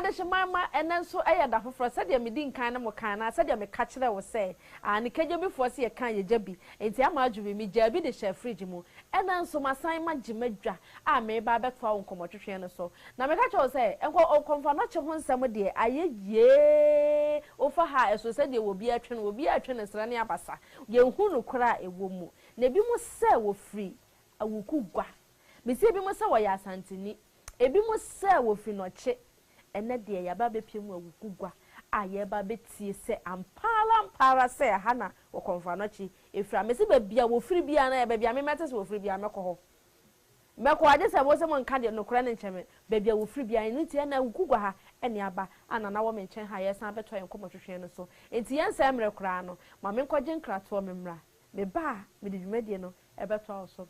Adehyeman mma, ɛnnɛ nso yɛ da foforɔ. Sɛdeɛ medi nkan ne mo kae anaa sɛdeɛ meka kyerɛɛ wo sɛ, aane, Kagyabifoɔ se yɛka a yɛgya bi, enti ama adwo bi, megyaa bi de hyɛɛ fridge mu. Ɛnnɛ nso masan magye m'adwa a mereba abɛtoa wo nkɔmmɔtwetweɛ no so. Na meka kyerɛ wo sɛ, nkɔ Ɔkɔmfoanɔkye ho nsɛm deɛ, ayɛ yie. Wofa ha a, ɛsono sɛdeɛ obiara twe no, obiara retwe no nsra ne abasa. Yɛnhu nokorɛ a ɛwɔ mu. Na ebinom sɛ wɔfiri Awuku gua. Mese ebinom sɛ wɔyɛ Asanteni, ebinom sɛ wɔfiri Nɔkye. Ɛnnɛ deɛ yɛaba abɛpue mu Awuku gua a yɛreba abɛtie sɛ ampa ara ampa ara sɛ ɛha na Ɔkɔmfoanɔkye firi a. Mese baabi a wɔfiri biara no, ɛyɛ baabi a me mɛte sɛ wɔfiri biara mɛkɔ hɔ. Mɛkɔ hɔ, agye sɛ mo sɛ monka deɛ nokorɛ no nkyerɛ me. Baabi a wɔfiri biara, ɛno nti ɛnnɛ Awuku gua ha ne aba a Nana wɔ me nkyɛn ha a yɛresan abɛtoa yɛn nkɔmmɔtwetwe no so. Enti yɛnsɛe mmerɛ koraa no, ma menkɔgye nkratoɔ memmra. Meba a, mede dwumadie no bɛtoa wo so.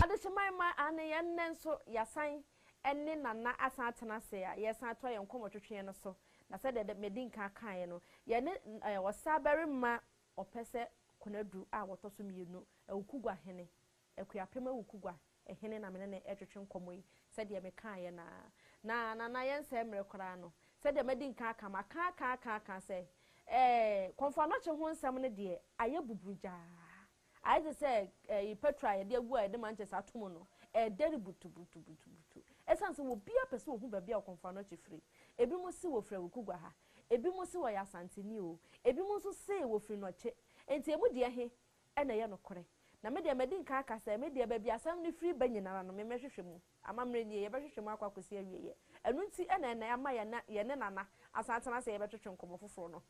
Adehyeman mma, aane, yɛn nnɛ nso yɛasan ne Nana asan atena ase a yɛresan atoa yɛn nkɔmmɔtwetweɛ no so. Na sɛdeɛ madi nkan kaeɛ no, yɛne Ɔsabarima Ɔpɛsɛ Konadu a wɔtɔ so mmienu, Awukugua hene, Akuapem Awukugua hene na me ne no retwetwe nkɔmmɔ yi, sɛdeɛ mekaeɛ no ara. Na Nana yɛnsɛe mmerɛ koraa no, sɛdeɛ madi nkan aka, maka aka aka aka sɛ, ɛɛ, Kɔmfo Anɔkye ho nsɛm no deɛ, ayɛ buburugyaa. Ayɛ te sɛ ɛyi petrol a yɛde agu a yɛde mankyɛs ato mu no, ɛredɛre butubutubutubutu. Ɛsiane sɛ obiara pɛ sɛ ohu baabi a Ɔkɔmfo Anɔkye firi. Ebinom se wɔfiri Awukugua ha, ebinom se wɔyɛ Asanteni oo, ebinom nso se wɔfiri Nɔkye. Enti emu deɛ he na ɛyɛ nokorɛ? Na me deɛ madi nkan aka sɛ, me deɛ baabi asɛm no firi ba nyinara no, me mɛhwehwɛ mu. Amammerɛ nie, yɛbɛhwehwɛ mu akɔ akɔsi awieɛ. Ɛno nti na ɛnnɛ ama yɛne Nana asan atena ase a yɛbɛtwetwe nkɔmmɔ foforɔ no.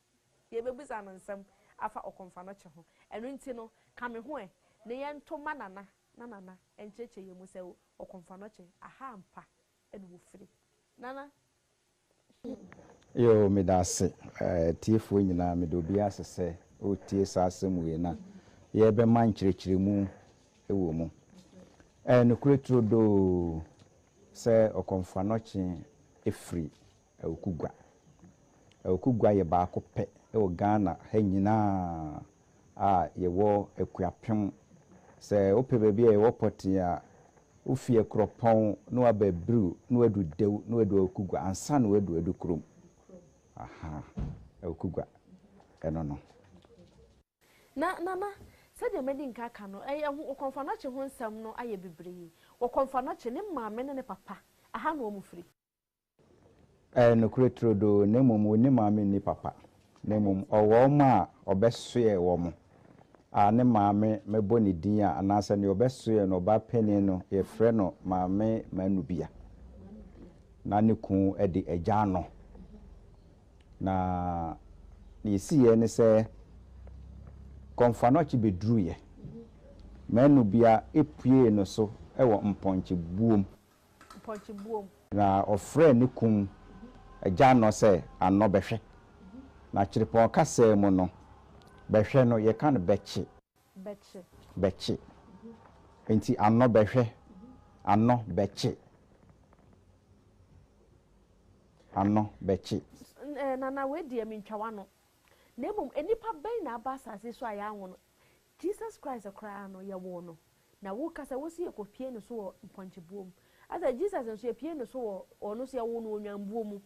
Yɛbɛbisa no nsɛm afa Ɔkɔmfoanɔkye ho. Ɛno nti no, ka me ho ɛ, na yɛnto mma Nana na Nana nkyerɛkyerɛ yɛn mu sɛ Ɔkɔmfoanɔkye, aha ampa na wɔfiri. Nana. Yoo, meda ase. Atiefoɔ nyinaa, meda obiara ase sɛ ɔretie saa asɛm wei na yɛrebɛma nkyerɛkyerɛmu wɔ mu. Ɛyɛ nokorɛ turodoo sɛ Ɔkɔmfoanɔkye firi Awukugua. Awukugua yɛ baako pɛ wɔ Ghana ha nyinaa a yɛwɔ Akuapem. Sɛ wopɛ baabi a yɛwɔ pɔtee a, wofi Akuropɔn na woaba Abiriw na woadu Dew na woadu Awukugua ansa na woadu Adukurom. Aha, Awukugua, ɛno no. Na Nana, sɛdeɛ madi nka aka no, ɛyɛ ho Ɔkɔmfoanɔkye ho nsɛm no ayɛ bebree. Ɔkɔmfoanɔkye, ne maame ne ne papa, aha na wɔn firi. Ɛyɛ nokorɛ turodoo, na mmom ɔnni maame nni papa, na mmom ɔwɔ wɔn a ɔbɛsoɛ wɔn, a ne maame mɛbɔ ne din a, anaasɛ deɛ ɔbɛsoɛ no, ɔbaa panin no, yɛfrɛ no Maame Manubia, na ne kun de Agya Ano. Na deɛ ɛsiiɛ ne sɛ, Kɔmfoanɔkye bɛduruiɛ, Manubia puee no so wɔ mpɔnkye buom. mpɔnkye buom. Na ɔfrɛɛ ne kun agya Anɔ sɛ, Anɔ, bɛhwɛ. Na Kyerepɔn kasaa mu no, bɛhwɛ no, yɛka no bɛkye. Bɛkye. Bɛkye. Enti Anɔ, bɛhwɛ. Anɔ, bɛkye. Anɔ, bɛkye. Nana, wei deɛ mentwa w'ano. Na mmom nnipa bɛn na aba asase yi so a yɛanwo no? Jesus Christ koraa no yɛwoo no na wo kasa wo se yɛkɔ pie no so wɔ mpɔnkye buo mu asɛ Jesus nso yɛ pie no so wɔ ɔno nso yɛwoo no wɔ nwanbuo mu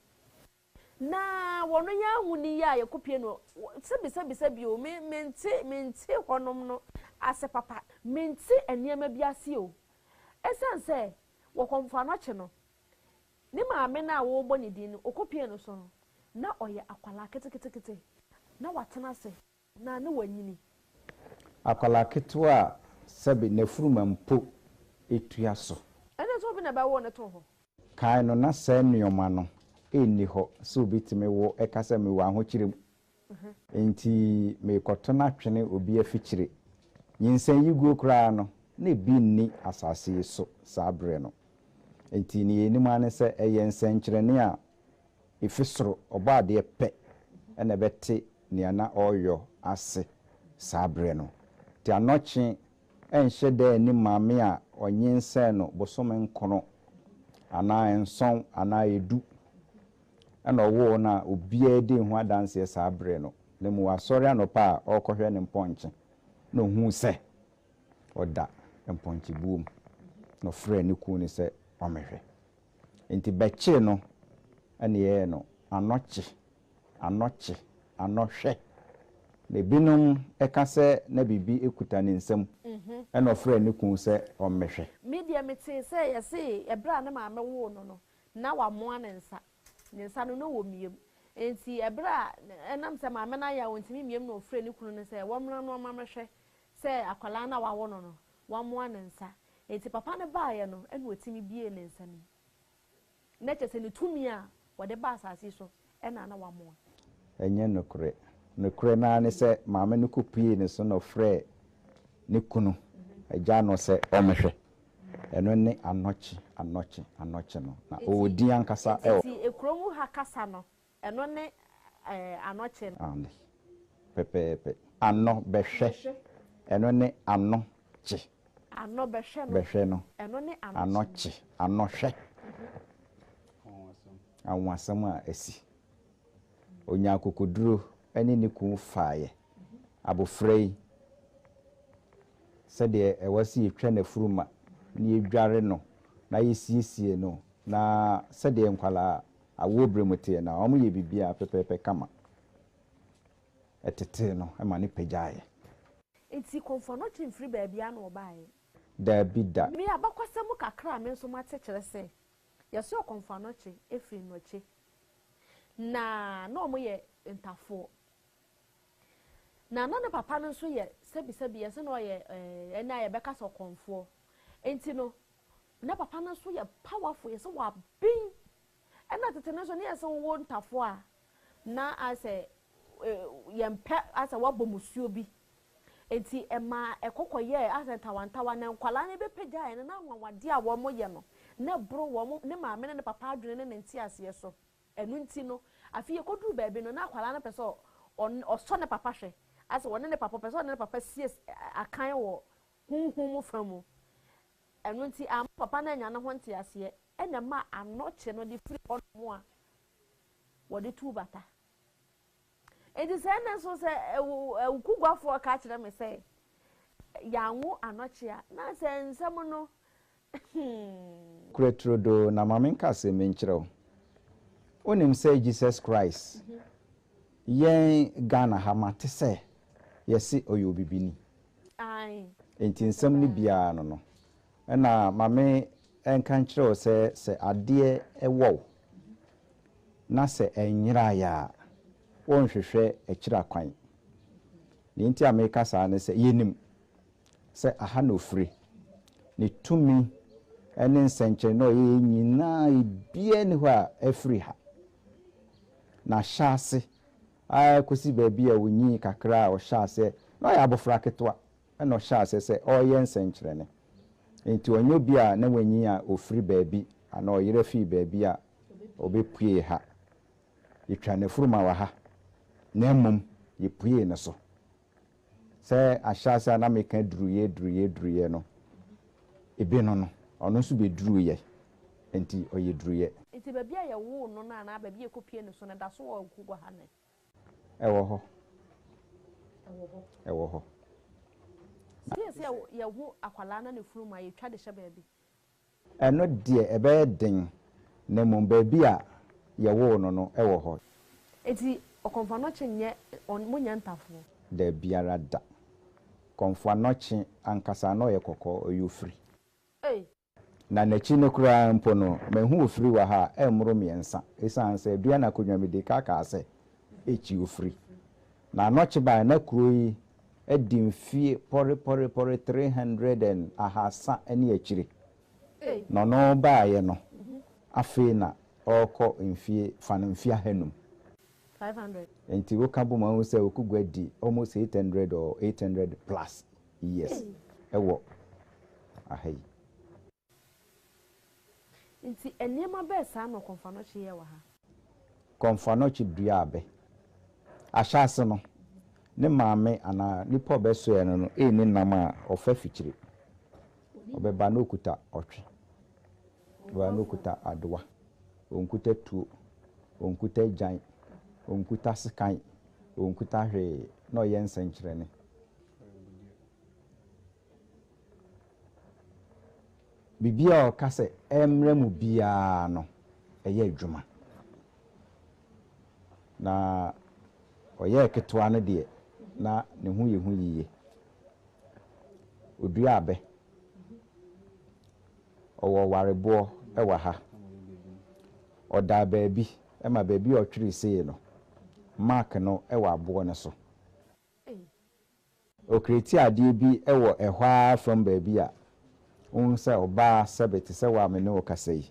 na wɔno yɛn ahoni yi a yɛkɔ pie no sɛbi sɛbi sɛbi o me mente mente hɔnom no ase papa mente nneɛma bi ase o ɛsiane sɛ wɔ kɔmfoanɔkye no ne maame no a wɔrebɔ ne din no ɔkɔ pie no so no na ɔyɛ akwadaa ketekete na watena ase Na ne wanyini. Akwadaa ketewa a sɛbe n'afuruma mpo tua so. Ɛnde sɛ obi na ɛbɛwo no to hɔ. Kan no na saa nnoɔma no nni hɔ sɛ obi tumi wo ka sɛ mewɔ ahokyere mu nti merekɔto no atwene obi afikyire. Nyinsɛn yiguo koraa no na ebi nni asase yi so saa berɛ no. Nti nea yɛnim ara ne sɛ ɛyɛ nsɛnkyerɛnne a Efi soro, Ɔbɔadeɛ pɛ na ɛbɛte nea na ɔreyɔ ase saa berɛ no. Nti anɔkye nhyɛ da nni maame a ɔnyinsɛn no bosome nkono anaa nsɔn anaa edu na ɔwoo no a obiara dii ho adanseɛ saa berɛ no. Na mmom wasɔre anɔpa a ɔrekɔhwɛ ne mpɔnkye na ohuu sɛ ɔda mpɔnkyebuo mu, na ɔfrɛɛ ne kunu no sɛ ɔmmɛhwɛ. Enti bɛkyee no na yɛyɛɛ no anɔkye, anɔkye, anɔhwɛ. Na ebinom ka sɛ na biribi kuta ne nsam, ɛnna ɔfrɛɛ ne kunu sɛ ɔmmɛhwɛ. Me deɛ metee sɛ yɛse ɛberɛ a ne maame woo no no, na wamoa ne nsa. Ne nsa no, na ɔmia mu. Enti ɛberɛ a ɛnam sɛ maame no ayɛ a ɔntumi mmia mu na ɔfrɛɛ ne kunu no sɛ wɔmmra na ɔmma mmɛhwɛ sɛ akwadaa no a wawo no no, wamoa ne nsa. Enti papa no baeɛ no, ɛna ɔtumi buee ne nsa no mu. Na kyerɛ sɛ ne tumi a wɔde ba asase yi so na na wamoa. Ɛnyɛ nokorɛ. Nokorɛ no ara ne sɛ maame no kɔpuee ne so na ɔfrɛɛ ne kunu agya no sɛ ɔmmɛhwɛ. Ɛno ne anɔkye, anɔkye, anɔkye no. Na ɔwɔ din ankasa wɔ. Enti kurom ha kasa no, ɛno ne anɔkye no. Aane, pɛpɛɛpɛ. Anɔ bɛhwɛ, ɛno ne ano kye. Anɔ bɛhwɛ no. Bɛhwɛ no. Ɛno ne anɔ kye. Anɔ kye, anɔ hwɛ. Anwonwasɛm a asi. Ɔnyaa akokoduro ne ne kunu faeɛ. Abofra yi, sɛdeɛ ɛwɔ sɛ yɛtwa n'afuruma na yɛdware no na yɛsiesie no na sɛdeɛ nkwadaa awoɔ berɛ mu teɛ no a, wɔyɛ biribiara pɛpɛɛpɛ kama. Ɛtetee no ma no pagyaeɛ. Nti Komfo-Anokye mfiri baabiara na ɔbaeɛ? Daabi da. Me abakɔsɛm kakra a me nso mate kyerɛ sɛ, yɛse Ɔkomfo-Anokye firi Nnɔkye. Na na wɔyɛ ntafoɔ. Na na ne papa no nso yɛ sɛbisɛbi, yɛse na ɔyɛ ɛɛ ɛnɛ a yɛbɛka sɛ ɔkɔmfoɔ. Nti no, na papa no nso yɛ powerful, yɛse waben. Ɛna tete no nso ne yɛse wowɔ ntafoɔ a, na ayɛ sɛ yɛmpɛ asɛ wɔabɔ musuo bi. Enti ɛmaa ɛkɔ kɔyɛɛ asɛ ntawantawa, na nkwadaa no bɛpagyaeɛ no, na anwanwadeɛ a wɔyɛ no, na ɛboro wɔn, ne maame ne ne papa adwene ne ne nteaseɛ so. Ɛno nti no, afei ɛkɔduruu baabi no, na akwadaa no pɛ sɛ ɔsɔ ne papa hwɛ, asɛ ɔne ne papa, ɔpɛ sɛ ɔne ne papa sie akan wɔ honhom mu fa mu. Ɛno nti amma papa no annya ne ho nteaseɛ, ɛna ɛmaa anɔkye no de firi hɔnom a wɔde tuu bata. Enti sɛ ɛnnɛ nso sɛ awukuguafoɔ ka kyerɛ me sɛ yɛanwo anɔkye a, na sɛ nsɛm no hmm. Kura turodoo na ma menka asɛm bi nkyerɛ wo. Wonim sɛ Jesus Christ, yɛn Ghana ha mate sɛ yɛse ɔyɛ obibini. Ae. Enti nsɛm no biara no no. Ɛna ma me nka nkyerɛ wo sɛ sɛ adeɛ wɔ wo na sɛ ɛnyeraeɛ a, wonhwehwɛ akyiri akwan. Deɛ nti a meka saa ne sɛ, yɛnim sɛ aha na ɔfiri. Ne tumi ne nsɛnkyerɛnne a ɔyɛeɛ nyinaa, ebiara nni hɔ a afiri ha. N'ahyɛase ara kɔsi baabi a ɔnyii kakra a ɔhyɛɛ aseɛ, na ɔyɛ abɔfra ketewa na ɔhyɛɛ aseɛ sɛ ɔreyɛ nsɛnkyerɛnne. Enti ɔnyɛ obi a na wanyin a ɔfiri baabi anaa ɔyera fii baabi a ɔbɛpuee ha. Yɛtwaa n'afuruma wɔ ha, na mmom yɛpuee no so. Sɛ ahyɛase a na meka duruyɛ, duruyɛ, duruyɛ no, ebe no no, ɔno nso bɛduruiɛ, enti ɔyɛ duruyɛ. Enti baabi a yɛwoo no no anaa baabi a yɛkɔpuee no so no, ɛda so wɔ Nkugwa ha nnɛ? Ɛwɔ hɔ. Ɛwɔ hɔ. Sɛ yɛsɛ yɛwo akwadaa na ne funu mu a, yɛtwa de hyɛ baabi. Ɛno deɛ ɛbɛyɛ den, na mmom baabi a yɛwoo no no wɔ hɔ. Enti Ɔkɔmfoanɔkye nyɛ, monyɛ ntafoɔ? Dabiara da. Kɔmfoanɔkye ankasa na ɔyɛ kɔkɔɔ, ɔyɛ ofiri. Ei! Na n'akyi no koraa mpo no, mahu ofiri wɔ ha a ɛmmoro mmiɛnsa, esiane sɛ Aduana akonnwa mede ka kaa sɛ, Ekyi ofiri. Na anɔkye bae na kuro yi adi mfie pɔrepɔrepɔre 300 and ahasa ne akyire. Na ɔno baeɛ no, afei na ɔrekɔ mfie, fa no mfie ahanum. 500. Nti woka bom a wohu sɛ Okugua adi almost 800 or 800 plus years wɔ aha yi. Nti nneɛma bɛɛ saa na Ɔkɔmfoanɔkye yɛɛ wɔ ha? Kɔmfoanɔkye duaa abɛ. Ahyɛase no, ne maame anaa nipa a ɔbɛsoɛɛ no no nni nam a ɔfa fikyire. Ɔbɛba na ɔkuta ɔtwe, ɔbɛba na ɔkuta adowa, ɔnkuta tuo, ɔnkuta agyan, ɔnkuta sekan. Ɔnkuta hwee na ɔyɛ nsɛnkyerɛnne. Biribiara a ɔka sɛ ɛmmra mu biara no, ɛyɛ adwuma. Na ɔyɛɛ ketewa no deɛ, na ne ho yɛ hu yiye. Ɔdua abɛ. Ɔwɔ ɔwareboɔ wɔ ha. Ɔdaa baabi ma baabi a ɔtweree sei no, mark no wɔ aboɔ no so. Ɔcreati adeɛ bi wɔ ɛhɔ ara fam baabi a wohu sɛ ɔbaa sɛbe te sɛ wo a me ne wo kasa yi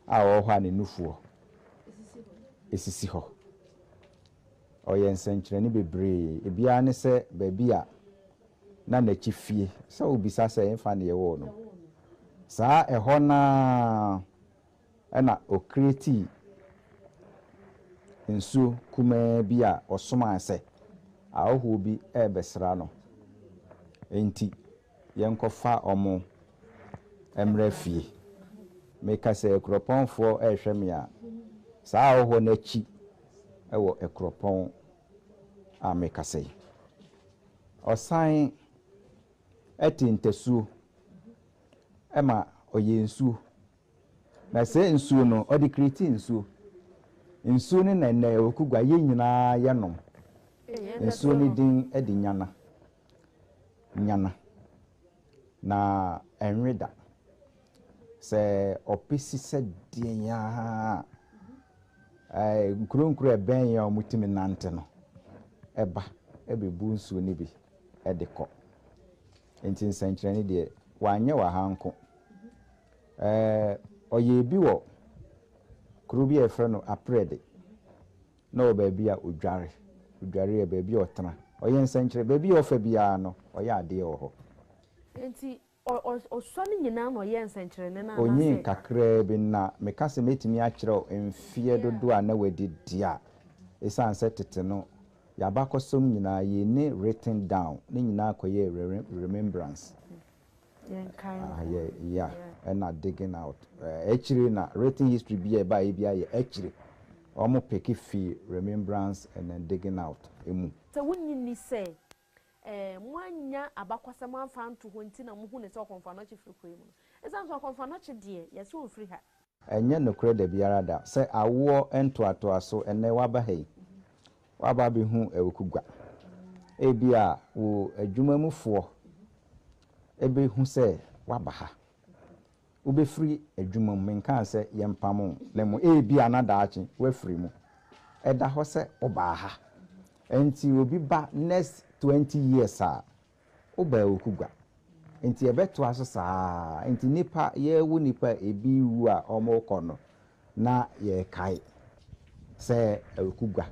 a ɔwɔ hɔ a ne nufoɔ sisi hɔ. Ɔyɛ nsɛnkyerɛnne bebree. Ebiara ne sɛ baabi a na n'akyi fie. Sɛ wobisa sɛ ɛhefa na yɛwoo no? Saa ɛhɔ no ara Ɛnna ɔkretii nsuo kumaa bi a ɔsomaa sɛ ahɔhoɔ bi rebɛsra no, enti yɛnkɔfa wɔn mmra fie. Meka sɛ Akuropɔnfoɔ rehwɛ me a, saa ahɔhoɔ no akyi wɔ Akuropɔn a merekasa yi. Ɔsan te ntasuo ma ɔyɛ nsuo. Na sɛ nsuo no, ɔde create nsuo. Nsuo no na ɛnɛ ɛwɔ Kugua, yɛn nyinaa yɛnom. Nsuo no din de Nyana. Nyana. Na ɛnwe da. Sɛ ɔpɛ si sɛ deɛn ara a, nkuro nkuro a ɛbɛn yɛn a wɔtumi nante no, ɛba bɛbu nsuo no bi de kɔ. Enti nsɛnkyerɛnne deɛ, wanyɛ wɔ ha nko. Ɛɛ, ɔyɛɛ bi wɔ kuro bi a yɛfrɛ no Aprɛde. Na ɔwɔ baabi a ɔdware. Ɔdware yɛ baabi a ɔtena. Ɔyɛ nsɛnkyerɛ. Baabi a ɔfa biara no, ɔyɛ adeɛ wɔ hɔ. Enti ɔsua no nyinaa na ɔyɛɛ nsɛnkyerɛnne no anaasɛ? Ɔnyin kakraa bi na meka sɛ mɛtumi akyerɛ wo mfeɛ dodoɔ a na wadi deɛ a, ɛsiane sɛ tete no, yɛn abakɔsɛm nyinaa yɛnni written down, ne nyinaa kɔyɛɛ remembrance. Yɛnkae no. Ah, yeah, yeah. Ɛna digging out. Akyire na written history bi a ɛbaeɛ bi ayɛ akyire. Wɔn peke fii remembrance and then digging out mu. Sɛ wonnye nni sɛ eh, moannya abakɔsɛm amfa anto hɔ nti na mohu no sɛ Ɔkɔmfo Anɔkye firi kwan mu no. Esiane sɛ Ɔkɔmfo Anɔkye deɛ, yɛse ɔmfiri ha. Ɛnyɛ nokorɛ dabiara da sɛ awoɔ ntoatoaso ɛnnɛ woaba ha yi, woaba abɛhu Awukugua. Ebia wo adwuma mu foɔ bɛhu sɛ woaba ha. Wobɛfiri adwuma mu, menkaa sɛ yɛmpamo wo, na mmom ebia na daakye woafiri mu. Ɛda hɔ sɛ wobaa ha. Ɛnti obi ba next 20 years a, Woba Awukugua. Nti ɛbɛtoa so saa ara. Nti nnipa, yɛrewo nnipa a ebi rewu a wɔrekɔ no, na yɛrekae sɛ Awukugua,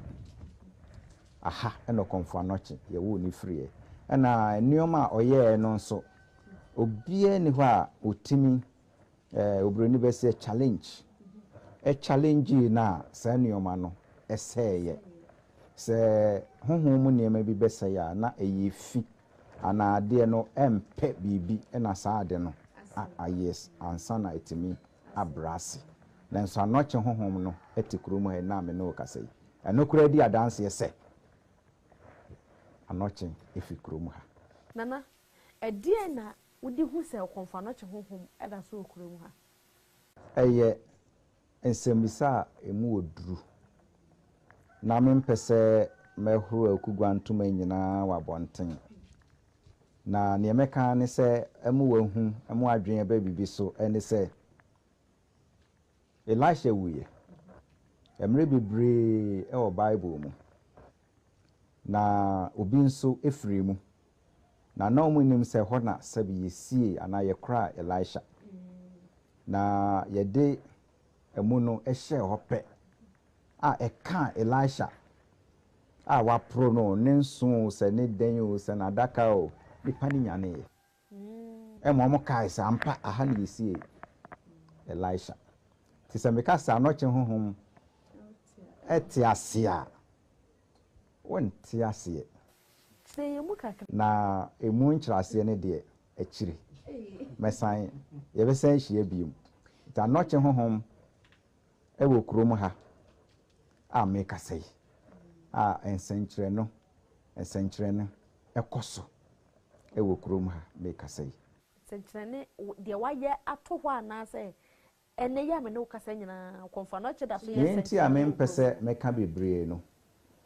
aha na Ɔkɔmfo Anɔkye yɛwoo no firiiɛ. Ɛna nneɛma a ɔyɛeɛ no nso, obiara nni hɔ a ɔtumi Eh, obroni bɛseɛ challenge. Ɛ-challenge no a saa nnoɔma no sɛeɛ. Sɛ honhom mu nneɛma bi bɛsɛe a, na ɛyɛ fi anaa adeɛ no ɛmpɛ biribi na saa ade no a, yes, ansa na atumi abrɛ ase. Nanso anɔkye honhom no te kurom ha yi na me ne wo kasa yi. Ɛno koraa di adanseɛ sɛ anɔkye fi kurom ha. Nana, ɛdeɛn na Wode hu sɛ ɔkɔmfoanɔkye honhom da so wɔ kurom ha? Ɛyɛ nsɛmmisa a emu wɔ duru. Ná mempɛ sɛ mɛhoro akugua ntoma nyinaa wɔ abɔnten. Na nea mɛka ara ne sɛ ɛma wɔahu, ɛma w'adwene ba biribi so ne sɛ, Elisha wuiɛ. Mmerɛ bebree wɔ Bible mu, na obi nso firii mu. Na na wɔnnim sɛ ɛhɔ na sɛbe yɛsiee anaa yɛkoraa Elisha. Na yɛde amu no hyɛɛ hɔ pɛ a ɛkaa Elisha a wɔaporo no, ne nsõ o, sɛ ne dɛn o, sɛ n'adaka o, nnipa no nyaneeɛ. Ɛma wɔkae sɛ, Ampa, aha na yɛsiee Elisha. Nti sɛ meka sɛ anɔkye honhom te ase a, Wonte aseɛ. Kyerɛ yɛn mu kakra. Na ɛmu nkyerɛaseɛ no deɛ, akyire. Mɛsan, yɛbɛsan ahyia bio. Nti anɔkye honhom wɔ kurom ha a merekasa yi. a nsɛnkyerɛno nsɛnkyerɛnne kɔ so wɔ kurom ha merekasa yi. Nsɛnkyerɛnne, deɛ wayɛ ato hɔ anaasɛ ɛnnɛ yi a me ne wo kasa nyinaa, Kɔmfoanɔkye da so yɛ Nea enti a nsɛnkyerɛnne wɔ mempɛ kurom sɛ ha. mɛka bebree no,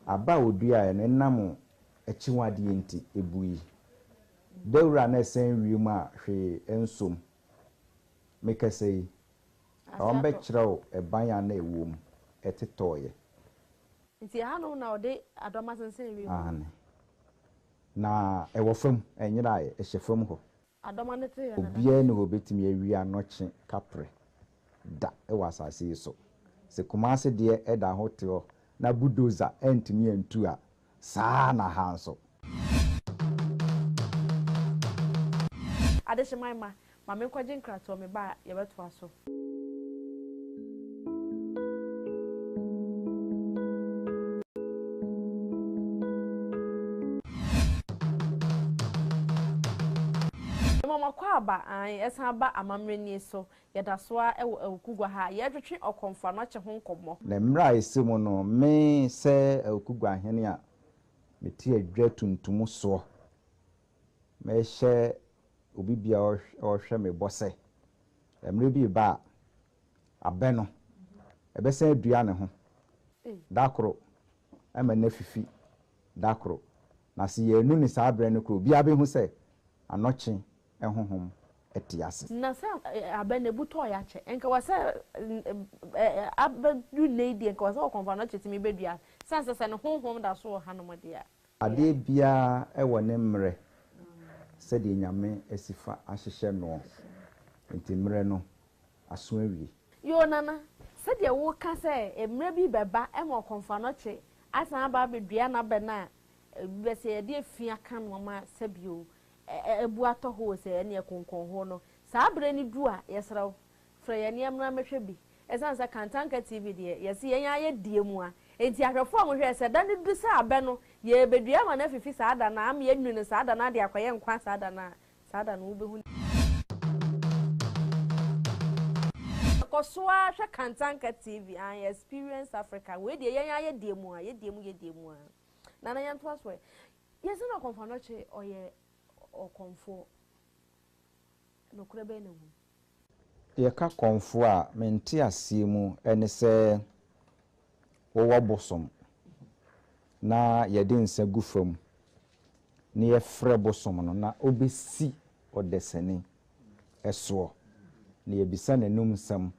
aba a oduaeɛ no, ɛnam akyiwadeɛ nti, ɛbui. Dawuro a na ɛsɛn wiem a hwee nsɔ mu. Mekasa yi, Ase atɔ. wɔbɛkyerɛ wo ɛban a na ɛwɔ mu, ɛtetɔeɛ. Nti ɛhanom na ɔde adɔma sensɛn wiem no? Aane. Na ɛwɔ fam, ɛnyeraeɛ, ɛhyɛ fam hɔ. Adɔma no te yɛ nana. Obiara nni hɔ a ɔbɛtumi awie anɔkye kaprɛ da wɔ asase yi so. Sɛ Kumasi deɛ da ho te hɔ na bulldozer antumi antu a, saa ara na ha nso. Adehyeman mma, ma menkɔgye nkratoɔ, meba a yɛbɛtoa so. Mema mo akwaaba, aane, ɛsan aba amammerɛ nie so. Yɛda so ara wɔ Awukugua ha a yɛretwetwe Ɔkɔmfo Anɔkye ho nkɔmmɔ. Na mmerɛ a ɛsɛ mu no, me sɛ Awukugua hene a mete adwa tuntum soɔ, mɛhyɛ obi biara a ɔrehwɛ me bɔ sɛ, mmerɛ bi reba a, abɛ no, ɛbɛsan adua ne ho da koro ma no afifi da koro. Na sɛ yɛannu no saa berɛ no koraa a, obiara bɛhu sɛ anɔkye honhom te ase. Na sɛ abɛ no ebu tɔɔ akyɛ, nka wɔ sɛ abɛdu nnɛ yi deɛ, nka wɔ sɛ ɔkɔmfo anɔkye tumi bɛdua, sane sɛ sɛ ne honhom da so wɔ hanom deɛ a. Adeɛ biara wɔ ne mmerɛ sɛdeɛ Nyame asi fa ahyehyɛ noɔ, nti mmerɛ no aso awie. Yoo Nana, sɛdeɛ woka sɛ mmerɛ bi bɛba ma ɔkɔmfo anɔkye asan aba abɛdua n'abɛ no a, bɛ sɛ yɛde afi aka no ama sɛbio abu atɔ hɔ o, sɛ ɛneɛ konkɔn hɔ no, saa berɛ no du a, yɛsrɛ wo, frɛ yɛn na yɛmmra mmɛhwɛ bi. Ɛsiane sɛ Kantanka TV deɛ, yɛse yɛn ara yɛdeɛ mu a, enti ahwɛfoɔ a mohwɛ, sɛ da no du sɛ abɛ no, yɛrebɛdua ama no afifi saa da no a, ama yɛanwunu no saa da no ara de akɔyɛ nkwa saa da no a, saa da no wobɛhu. Kɔ so ara hwɛ Kantanka TV, aane, Experience Africa, wei deɛ yɛn ara yɛdeɛ mu a, yɛdeɛ mu yɛdeɛ mu a. Nana yɛntoa so ɛ. Yɛse na Ɔkɔmfoanɔkye ɔyɛ ɔkɔmfoɔ, nokorɛ bɛn na ɛwɔ mu? Yɛka kɔmfoɔ a, me nteaseɛ mu ne sɛ wowɔ bosom na yɛde nsa gu fam na yɛfrɛ bosom no na ɔbɛsi ɔdasani soɔ na yɛbisa n'anum nsɛm,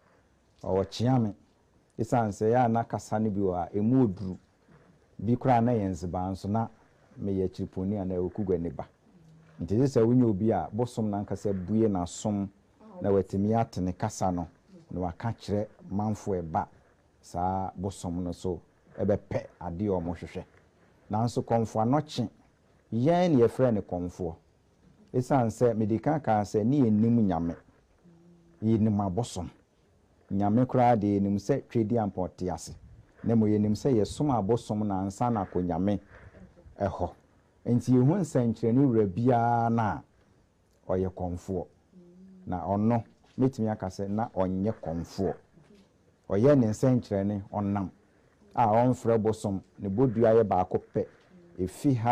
ɔkyea me Esiane sɛ ɛyɛ a na kasa no bi wɔ hɔ a emu wɔ duru, bi koraa na ɛyɛ nzebaa nso, na meyɛ akyiripɔnni anaa Okuguani ba. Nti gye sɛ wonya obi a bosom no ankasa bue n'asom na watumi ate ne kasa no na waka akyerɛ manfo a ɛba saa bosom no so bɛpɛ adeɛ a wɔhwehwɛ. Nanso Kɔmfo Anɔkye, yɛn na yɛfrɛ no Kɔmfoɔ. Esiane sɛ medi kan kaa sɛ ne yɛnnim Nyame, yɛnim abosom. Nyame koraa deɛ yɛnim sɛ Tweediampɔn te ase, na mmom yɛnim sɛ yɛsom abosom no ansa na akɔ Nyame hɔ. Nti yɛhu nsɛnkyerɛnne wura biara no a, ɔyɛ kɔmfoɔ. Na ɔno, mɛtumi aka sɛ na ɔnyɛ kɔmfoɔ. Ɔyɛ ne nsɛnkyerɛnne, ɔnam a ɔmfrɛ bosom, ne bodua yɛ baako pɛ. Ɛfi ha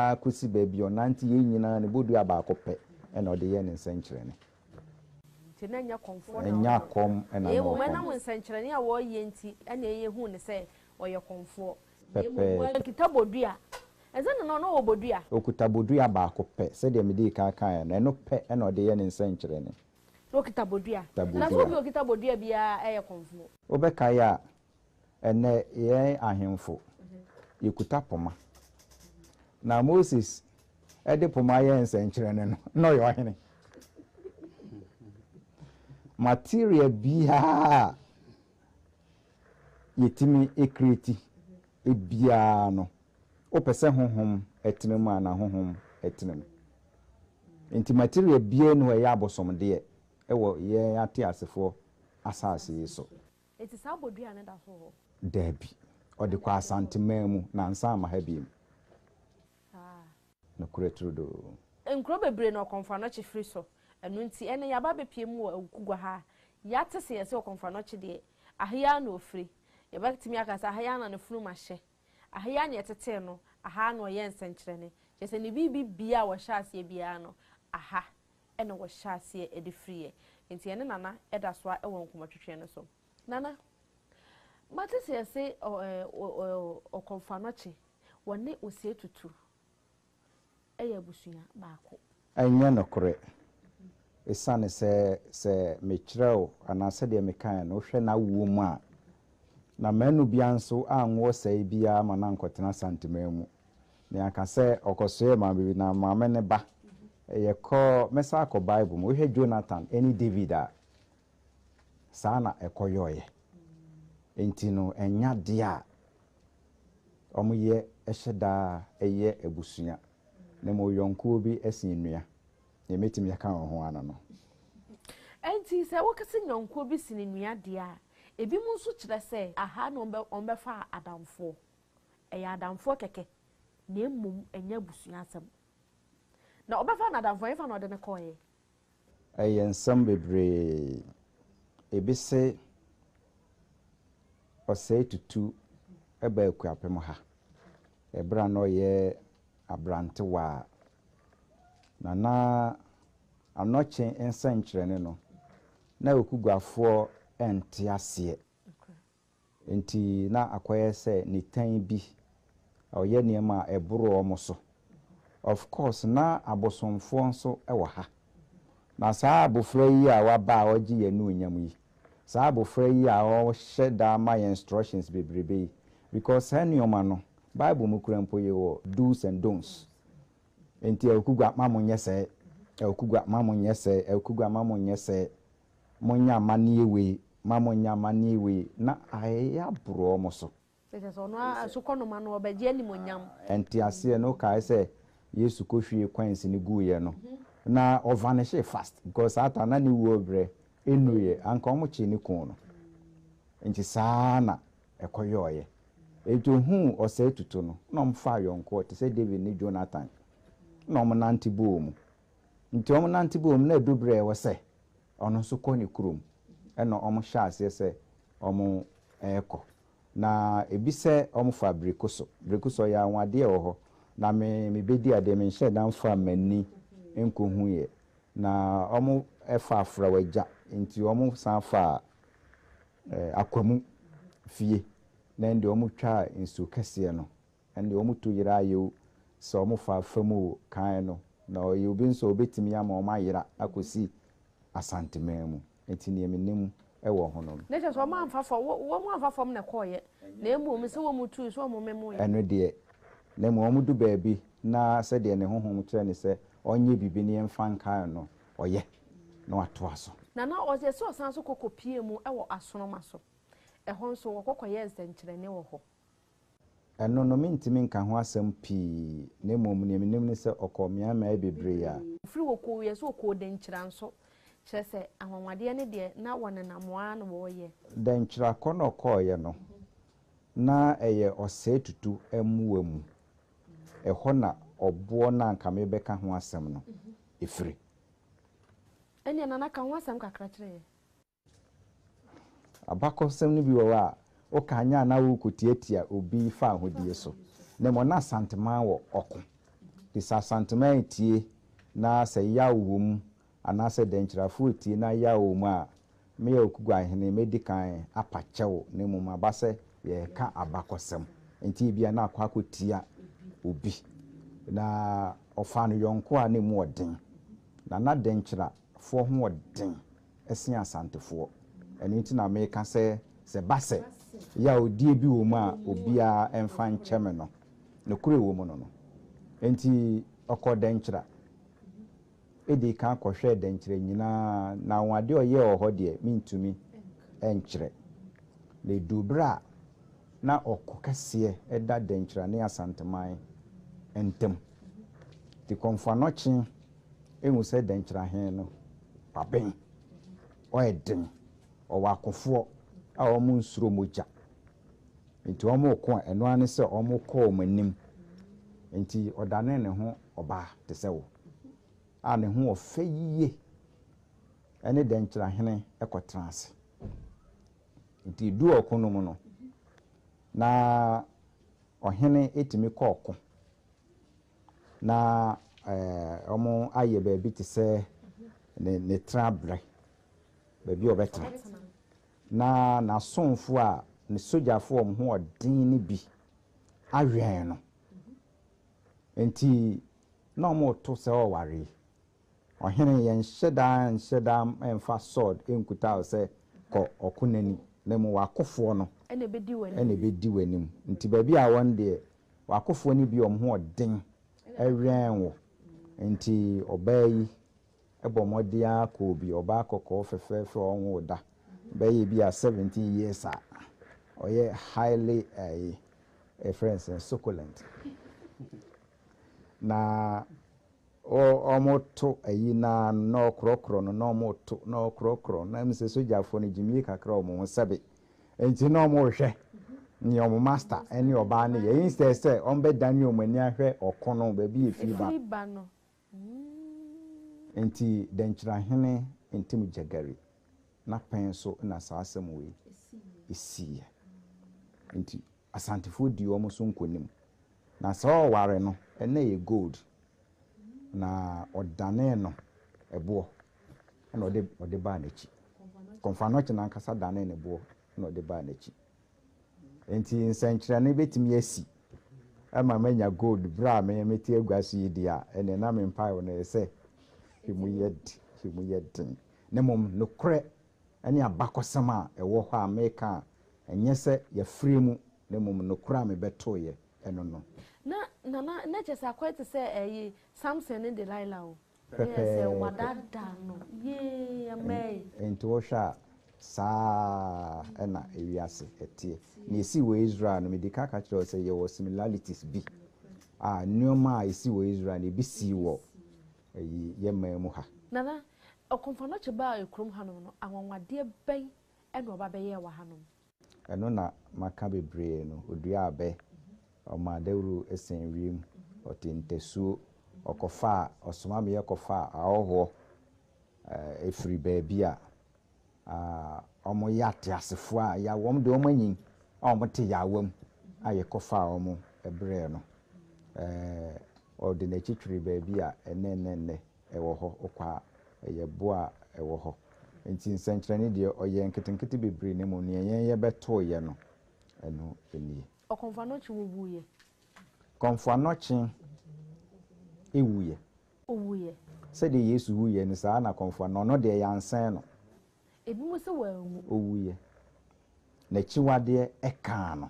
ara kɔsi baabi a ɔnante yei nyinaa ne bodua baako pɛ na ɔde yɛ ne nsɛnkyerɛnne. Nti na ɛnyɛ kɔmfoɔ na Ɛnyɛ ɔyɛ. akɔm na Na na mmom ɔkɔm. ɛnam nsɛnkyerɛnne a wɔreyɛ nti na yɛhuu no sɛ ɔyɛ kɔmfoɔ. Na mmom Pɛpɛɛpɛ. wankita bodua. Ɛnsɛ na na ɔwɔ bodua. Ɔkuta bodua baako pɛ, sɛdeɛ medii kan kaeɛ no, ɛno pɛ na ɔde yɛ ne nsɛnkyerɛnne. Na ɔkita bodua. Ɔkuta Na sɛ bodua. obi a ɔkita bodua biara yɛ kɔmfoɔ. Wobɛkae a, ɛnnɛ yɛn ahemfo, yɛkuta poma. Na Moses de poma yɛɛ nsɛnkyerɛnne no, na ɔyɛ ɔhene. Material biara a yɛtumi create biara no, wopɛ sɛ honhom tena mu a, na honhom tena mu. Nti material biara nni hɔ a ɛyɛ abosomdeɛ wɔ yɛn ateasefoɔ asase yi so. Enti saa bodua no da so wɔ hɔ? Daabi. Ɔde kɔɔ Asanteman mu na ansan amma ha bio. Saa. Nokorɛ turodoo. Nkuro bebree na Ɔkɔmfo Anɔkye firi so. Ɛno nti, ɛnnɛ yɛaba abɛpue mu wɔ Awukugua ha a, yɛate sɛ yɛse Ɔkɔmfo Anɔkye deɛ, aha yi ara na ɔfiri. Yɛbɛtumi aka sɛ aha yi ara na ne funuma hyɛ. Aha yi ara na yɛtetee no, aha ara na ɔyɛɛ nsɛnkyerɛnne. Kyerɛ sɛ ne biribi biara a wɔhyɛ aseɛ biara no, aha na wɔhyɛ aseɛ de firiiɛ. Nti yɛne Nana da so ara wɔ nkɔmmɔtwetwe no so. Nana, mate sɛ yɛse Ɔkɔmfoanɔkye, wɔne Osei Tutu yɛ abusua baako. Ɛnyɛ nokorɛ. Esiane sɛ, sɛ mekyerɛ wo anaa sɛdeɛ mekaeɛ no, wohwɛ n'awoɔ mu a, na manu biara nso anwo ɔsɛe biara ma no ankɔtena Asanteman mu. Na yɛaka sɛ ɔkɔsoɛɛ maame bi, na maame no ba. Yɛkɔ, mɛsan akɔ Bible mu, wohwɛ Jonathan ne David a, saa na ɛkɔyɔeɛ. Enti no, ɛnyɛ adeɛ a wɔyɛ hyɛ da yɛ abusua, na mmom yɔnkoɔ bi sen nua. Deɛ mɛtumi aka wɔ ho ara no. Enti sɛ woka sɛ yɔnkoɔ bi sene nua deɛ a, ebinom nso kyerɛ sɛ aha na wɔbɛfa adamfoɔ. Ɛyɛ adamfoɔ kɛkɛ, na mmom ɛnyɛ abusua asɛm. Na wɔbɛfa no adamfoɔ, ɛhefa na wɔde no kɔeɛ? Ɛyɛ nsɛm bebree. Ebi se ɔsɛe tutu baa Akuapem ha ɛberɛ a na ɔyɛ aberantewaa. Na na Anɔkye nsɛnkyerɛnne no, na Okuguafoɔ nte aseɛ. Enti na akɔyɛ sɛ nitan bi, ɔyɛ nneɛma a ɛboro wɔn so. Of course, na abosomfoɔ nso wɔ ha. Na saa abofra yi a waba a ɔregye yɛn anuonyam yi, saa abofra yi a ɔhyɛ da ma yɛn instructions bebrebe yi, because saa nneɛma no, Bible mu koraa mpo yɛwɔ do's and don'ts. Enti Awukugua mma monyɛ sɛɛ, Awukugua mma monyɛ sɛɛ, Awukugua mma monyɛ sɛɛ. Monyɛ amanneɛ wei, ma monyɛ amanneɛ wei, na ayɛ aboro wɔn so. Kyerɛ sɛ ɔno ara sukɔnoma no ɔbɛgye animuonyam. Nteaseɛ no, wokae sɛ Yesu kɔhwiee coins no guiɛ no, na ɔvanishee fast because saa time no na ne wuo berɛ nnuiɛ, anka wɔkyee no kuu no. Nti saa ara na ɛkɔyɔeɛ. Nti ɔhuu ɔsɛe tutu no, na wɔfaa ayɔnkoɔ te sɛ David ne Jonathan, na wɔnante bɔɔ mu. Nti wɔnante bɔɔ mu na ɛdu berɛ a ɛwɔ sɛ ɔno nso kɔ ne kurom, ɛna wɔhyɛɛ aseɛ sɛ wɔrekɔ. Na ebi sɛ wɔfa Brekuso. Brekuso ɔyɛ anwanwadeɛ wɔ hɔ. Na me mebɛdi adeɛ menhyɛɛ da mfaa m'ani nkɔhuiɛ. Na wɔfa Afrawagya, nti wɔsan faa Akwamu fie, na ɛnde wɔtwaa nsuo kɛseɛ no. Ɛnde wɔn tu yera ayɛ o, sɛ wɔn fa fam o, kan no, na ɔyɛ obi nso a ɔbɛtumi ama wɔn ayera akɔsi Asanteman mu. Nti neɛ menim wɔ ho no. Na kyerɛ sɛ wɔn amfa fam, wɔn amfa fam na ɛkɔeɛ, na mmom sɛ wɔn tui, sɛ wɔn memoeɛ. Ɛno deɛ, na mmom wɔn du baabi na sɛdeɛ ne honhom kyerɛ no sɛ ɔnyɛ biribi na yɛmfa nkae no, ɔyɛ, na watoa so. Na na ɔyɛ sɛ ɔsan nso kɔ kɔpuee mu wɔ asorɔma so. Ɛhɔ nso wɔkɔ kɔyɛɛ nsɛnkyerɛnne wɔ hɔ. Ɛno no, mentumi nka ho asɛm pii, na mmom nea minim ne sɛ ɔkɔɔ mmeaemmeae bebree a. Ɔfiri hɔ kɔɔ wiase, ɔkɔɔ Denkyira nso. Kyerɛ sɛ, anwanwadeɛ no deɛ, na wɔnenam hɔ ara na wɔreyɛ. Denkyira kɔ na ɔkɔeɛ no, na ɛyɛ ɔsɛe tutu mmoa mu. Ɛhɔ na ɔboɔ no a anka merebɛka ho asɛm no firi. Ɛnneɛ Nana, ka ho asɛm kakra kyerɛ yɛn. Abakɔsɛm no bi wɔ hɔ a, woka anyɛ a na worekɔtiatia obi fawohodie so. Na mmom na Asanteman wɔ ɔko. Nti sɛ Asanteman retie na sɛ yaw wɔ mu anaasɛ Dɛnkyirafoɔ retie na yaw wɔ mu a, me Okuguahene mɛdi kan apa kyɛw na mmom aba sɛ yɛreka abakɔsɛm. Nti ebia na akɔ akɔtia obi. Na ɔfaa no yɔnko a na ɛmu ɔden. Na na Dɛnkyirafoɔ ho ɔden. sen Asantefoɔ. Ɛno nti na meka sɛ, sɛ ɛba sɛ yawdie bi wɔ mu a, obiara mfa nkyɛ me no. Nokorɛ wɔ mu no no. Enti ɔkɔɔ Dɛnkyira. Dii kan kɔhwɛɛ Dɛnkyira nyinaa, na anwanwadeɛ a ɔyɛɛ wɔ hɔ deɛ, mentumi nkyerɛ. Na ɛduu berɛ a na ɔko kɛseɛ da Dɛnkyira ne Asanteman ntam. Nti Kɔmfo Anɔkye hu sɛ Dɛnkyira he no, Waben, ɔyɛ den, ɔwɔ akofoɔ a wɔnsuro mogya. Nti wɔreko a, ɛno ara ne sɛ wɔkɔ wɔn anim. Nti ɔdanee ne ho ɔbaa te sɛ wo, a ne ho wɔ fɛ yie, ne dɛnkyerɛhene kɔtenaa ase. Nti ɛduu ɔko no mu no, na. Ɔhene tumi kɔ ɔko na wɔayɛ baabi te sɛ ne tenaberɛ, baabi a ɔbɛtena. Na n'asomfoɔ a, ne sogyafoɔ a wɔn ho yɛ den no bi awɛn no. Enti na wɔreto sɛ ɔreware yi. Ɔhene, yɛnhyɛ da nhyɛ da mfa sword nkuta wo sɛ kɔ ɔko no ani, na mmom w'akofoɔ no na ɛbɛdi w'anim. Nti baabi a wɔn deɛ, w'akofoɔ no bi a wɔn ho ɔden wɛn wo. Nti ɔbaa yi bɔ mmɔden ara kɔɔ bi, ɔbaa kɔkɔɔ fɛfɛɛfɛ a ɔnwoo da, bɛyɛ bi a 17 years a ɔyɛ highly ɛyi, yɛfrɛ no sɛn, succulent. Na Wɔto ayi no ara no na wɔkorɔkorɔ no na wɔto na wɔkorɔkorɔ no na ɛmu sɛ sogyafoɔ no gyimie kakra wɔ wɔn ho sɛbe nti na wɔrehwɛ nea wɔn master ne ɔbaa no yɛ instead sɛ wɔbɛdane wɔn ani ahwɛ ɔko no baabi a ɛfiri ba no. Nti Dɛnkyerɛhene Ntim Gyagari n'apɛn so na saa asɛm wei siiɛ. Nti Asantefoɔ dii wɔn so nkonim. Na saa ɔware no na ɛyɛ gold, na ɔdanee no ɛboɔ na ɔde ɔde baa n'akyi. Kɔmfoanɔkye no ankasa danee ne boɔ na ɔde baa n'akyi. Enti nsɛnkyerɛnne bɛtumi asi ma manya gold berɛ a me mete agua so yi deɛ a, ɛnneɛ na me mpaebɔ no yɛ sɛ emu yɛ de, emu yɛ den. Na mmom nokorɛ ne abakɔsɛm a ɛwɔ hɔ a meka a, ɛnyɛ sɛ yɛafiri mu na mmom nokorɛ a mebɛtoeɛ ɛno no. Na Nana, na kyerɛ sɛ akɔyɛ te sɛ ɛyi Samson ne Delilah o. Na yɛ sɛ Pɛpɛɛpɛ. wadaadaa no yee amɛɛ. Enti wohwɛ a, saa ara na ewiase teɛ. Nea esii wɔ Israel no, medi kan ka kyerɛɛ wo sɛ yɛwɔ similarities bi a nneɛma a esii wɔ Israel no, ebi sii wɔ ɛyi yɛn man mu ha. Nana, Ɔkomfo-Anokye baa kurom hanom no, anwanwadeɛ bɛn na ɔba bɛyɛɛ wɔ hanom? Ɛno na maka bebree no, ɔduaa abɛ, ɔmaa dawuro sɛn wiem, ɔtee ntasuo, ɔkɔfaa, ɔsoma me yɛkɔfaa ahɔhoɔ firi baabi a wɔyɛ ateasefoɔ a ya, wɔn deɛ wɔanyin a wɔte yaawa mu a yɛkɔfaa wɔn brɛɛ no. Ɔde n'akyi tweree baabi a ɛnnɛ nnɛ nnɛ ɛwɔ hɔ, wokɔ a, ɛyɛ bo a ɛwɔ hɔ. Nti nsɛnkyerɛnne deɛ, ɔyɛɛ nketenkete bebree na mmom deɛ yɛn yɛbɛtoeɛ no, ɛno nie. Ɔkɔmfo Anokye wuwuiɛ. Kɔmfo Anokye wuiɛ. Owuiɛ. Sɛdeɛ Yesu wuiɛ no, saa ara na Kɔmfo Anokye, ɔno deɛ yɛansɛn no. Ebinom sɛ wanwu. Owuiɛ. N'akyiwadeɛ kaa no.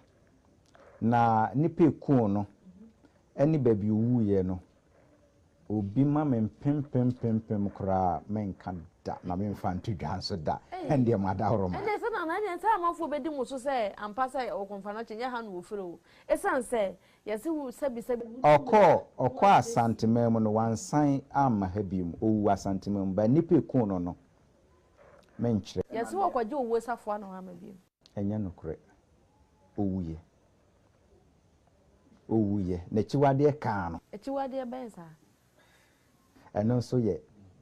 Na nnipa ɛkuu no ne baabi owuiɛ no, Obi ma me mpempempempem koraa a, menka da, na memfa nto dwa nso da. Ɛndeɛ mo adaworoma. Ɛndeɛ sɛ nana, ɛndeɛ sɛ amanfoɔ bɛdi mo so sɛ ampa sɛ Ɔkɔmfoanɔkye nyɛ ha na wɔfiri o. Ɛsiane sɛ yɛse wo sɛbi sɛbi wo Ɔkɔɔ, ɔkɔɔ Asanteman mu no, wansan amma ha biom. Ɔwuu Asanteman mu. But nnipa ɛkuu no no, menkyerɛ. Yɛse wɔkɔgye owuo safoa na wamma biom. Ɛnyɛ nokorɛ. Ɔwuiɛ. Ɔwuiɛ. N'akyiwadeɛ kaa no. Akyiwadeɛ bɛn saa? Ɛno nso yɛ